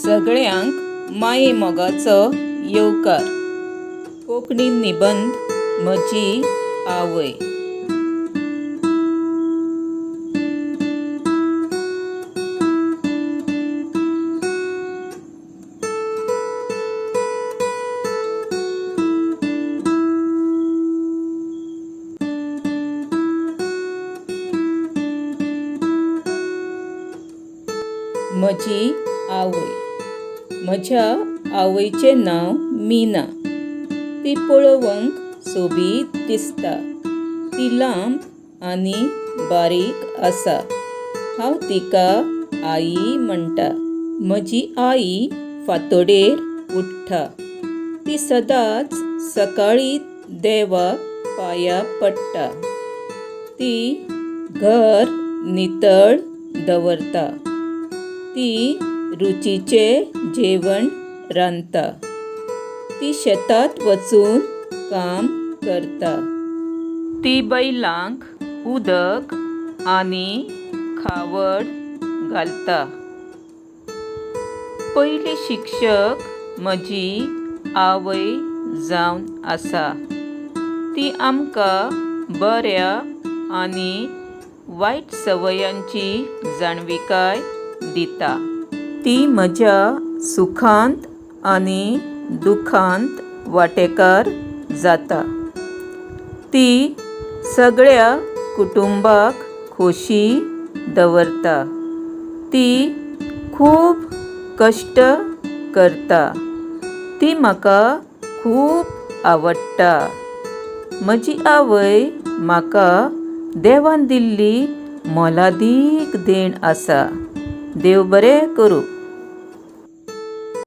सगळ्यांक माये मोगाचो येवकार. कोंकणी निबंद म्हजी आवय. म्हजी आवय. म्हज्या आवयचें नांव मीना. ती पळोवंक सोबीत दिसता. ती लांब आनी बारीक आसा. हांव तिका आई म्हणटा. म्हजी आई फांतोडेर उठ्ठा. ती सदांच सकाळीं देवाक पांयां पडटा. ती घर नितळ दवरता. ती रुचीचें जेवण रांदता. ती शेतांत वचून काम करता. ती बैलांक उदक आनी खावड घालता. पयली शिक्षक म्हजी आवय जावन आसा. ती आमकां बऱ्या आनी वायट संवयांची जाणविकाय दिता. ती म्हज्या सुखांत आनी दुखांत वांटेकार जाता. ती सगळ्या कुटुंबाक खोशी दवरता. ती खूब कश्ट करता. ती म्हाका खूब आवडटा. म्हजी आवय म्हाका देवान दिल्ली मोलादीक देण आसा. देव बरें करूं.